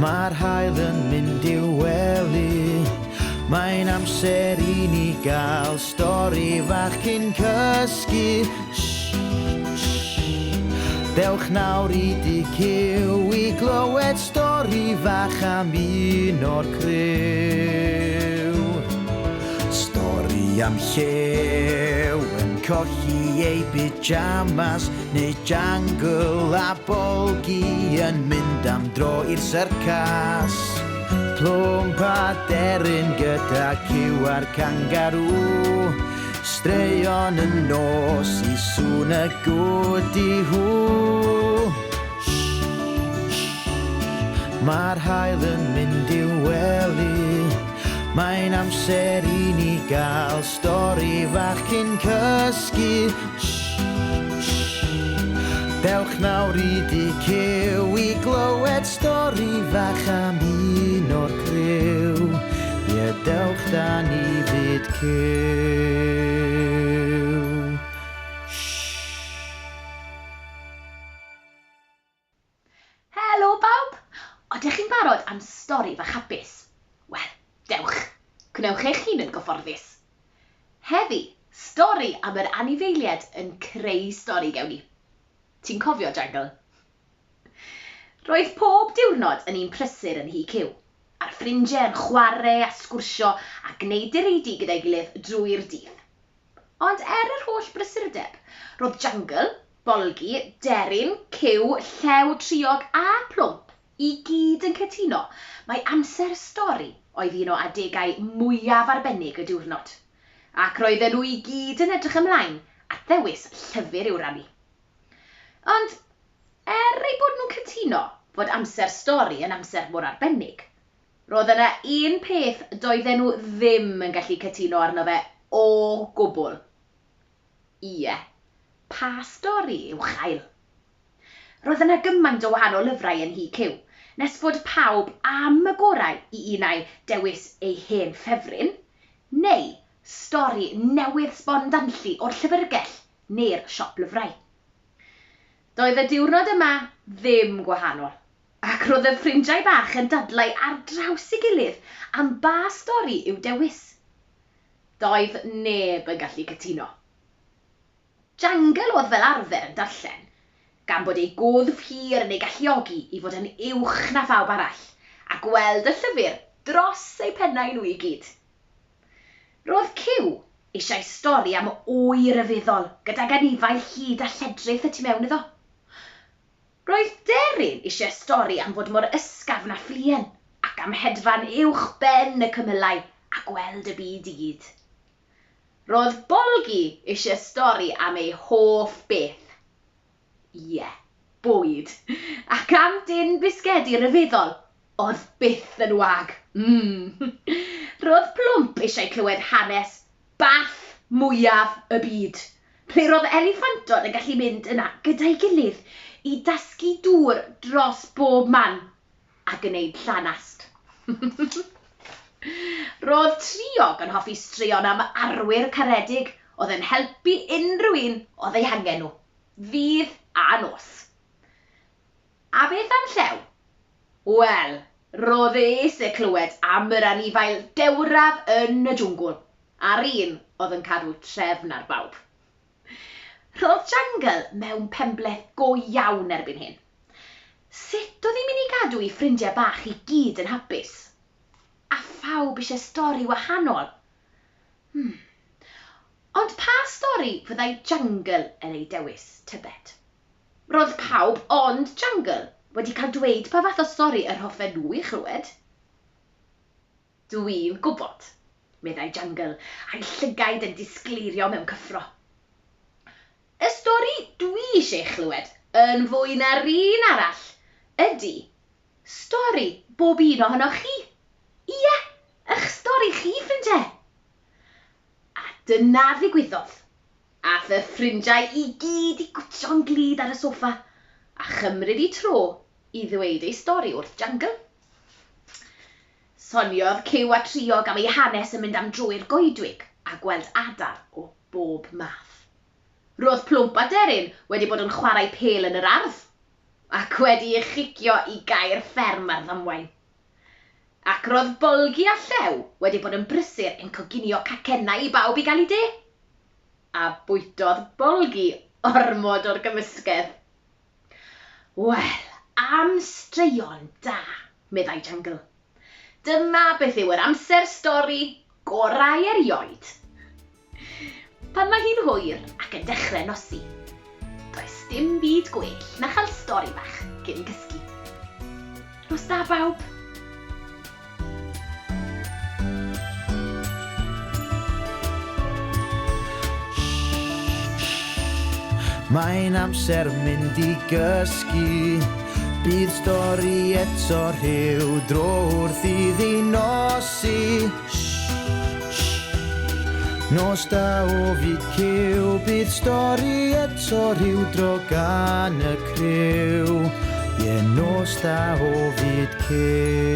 Mae'r haul yn mynd i'w wely. Mae'n amser i ni gael stori fach cyn cysgu. Shh, shh. Dewch nawr i dŷ Cyw i glywed stori fach am un o'r criw. Stori am llew yn colli ei pyjamas neu jangle a bolgi yn mynd am dro i'r syrcas. Plwmp a deryn gyda cyw a'r cangarŵ. Straeon y nos i sŵn y gwdi-hw. Mae'r haul yn mynd i'w wely. Mae'n amser i ni gael stori fach cyn cysgu. Dewch nawr i dŷ Cyw i glywed stori fach am un o'r criw. Ie, dewch da ni fyd Cyw. Helo bawb! Odych chi'n barod am stori fach hapus? Wel, dewch! Gwnewch eich hun yn gyfforddus. Heddi, stori am yr anifeiliaid yn creu stori gewn ni. Ti'n cofio Jangle? Roedd pob diwrnod yn un prysur yn Nhŷ Cyw, a'r ffrindiau yn chwarae a sgwrsio a gwneud direidi gyda'i gilydd drwy'r dydd. Ond er yr holl brysurdeb, roedd Jangle, Bolgi, Deryn, Cyw, Llew, Triog a Plwmp i gyd yn cytuno mai amser stori oedd un o adegau mwyaf arbennig y diwrnod, ac roedden nhw i gyd yn edrych ymlaen at ddewis llyfr i'w rannu. Ond, er eu bod nhw'n cytuno fod amser stori yn amser mor arbennig, Roedd yna un peth doedden nhw ddim yn gallu cytuno arno fe o gwbl. Ie, pa stori i'w chael? Roedd yna gymaint o wahanol lyfrau yn Nhŷ Cyw, nes fod pawb am y gorau i un ai dewis eu hen ffefryn, neu stori newydd sbon danlli o'r llyfrgell neu'r siop lyfrau. Doedd y diwrnod yma ddim gwahanol. Ac roedd y ffrindiau bach yn dadlau ar draws ei gilydd am ba stori i'w dewis. Doedd neb yn gallu cytuno. Jangle oedd fel arfer yn darllen, gan bod ei gwddf hir yn ei galluogi i fod yn uwch na phawb arall, a gweld y llyfr dros eu pennau nhw i gyd. Roedd Cyw eisiau stori am wy ryfeddol gydag anifail hud a lledrith y tu mewn iddo. Roedd Deryn eisiau stori am fod mor ysgafn â phluen ac am hedfan uwch ben y cymylau a gweld y byd i gyd. Roedd Bolgi eisiau stori am ei hoff beth. Ie, bwyd. Ac am dun bisgedi ryfeddol oedd byth yn wag. Mm. Roedd Plwmp eisiau clywed hanes bath mwyaf y byd, ble roedd eliffantod yn gallu mynd yna gyda'i gilydd i dasgu dŵr dros bob man a gwneud llanast. Roedd Triog yn hoffi straeon am arwyr caredig oedd yn helpu unrhyw un oedd eu hangen nhw, ddydd a nos. A beth am Llew? Wel, roedd e eisiau clywed am yr anifail dewraf yn y jwngl, a'r un oedd yn cadw trefn ar bawb. Roedd Jangle mewn penbleth go iawn erbyn hyn. Sut oedd hi'n mynd i gadw ei ffrindiau bach i gyd yn hapus? A phawb eisiau stori wahanol. Hmm. Ond pa stori fyddai Jangle yn ei dewis, tybed? Roedd pawb ond Jangle wedi cael dweud pa fath o stori yr hoffen nhw ei chlywed. Dw i'n gwybod, meddai Jangle, a'i llygaid yn disgleirio mewn cyffro. Y stori dwi eisiau ei chlywed, yn fwy na'r un arall, ydy stori bob un ohonoch chi. Ie, ych stori chi, ffrindiau! A dyna ddigwyddodd. Aeth y ffrindiau i gyd i gwtsio'n glud ar y soffa a chymryd eu tro i ddweud eu stori wrth Jangle. Soniodd Cyw a Triog am eu hanes yn mynd am dro i'r goedwig a gweld adar o bob math. Roedd Plwmp a Deryn wedi bod yn chwarae pêl yn yr ardd. ac wedi ei chicio i gae'r fferm ar ddamwain. Ac roedd Bolgi a Llew wedi bod yn brysur yn coginio cacennau i bawb i gael eu de. A bwytodd Bolgi ormod o'r gymysgedd. Wel, am straeon da, meddai Jangle. Dyma beth yw yr amser stori gorau erioed. Pan mae hi'n hwyr ac yn dechrau nosi, does dim byd gwell na chael stori fach cyn cysgu. Nos da bawb! Mae'n amser mynd i gysgu. Bydd stori eto rhyw dro wrth iddi nosi. Nos da o fyd cyw, bydd stori eto rhyw dro gan y criw. Ie, nos da o fyd cyw.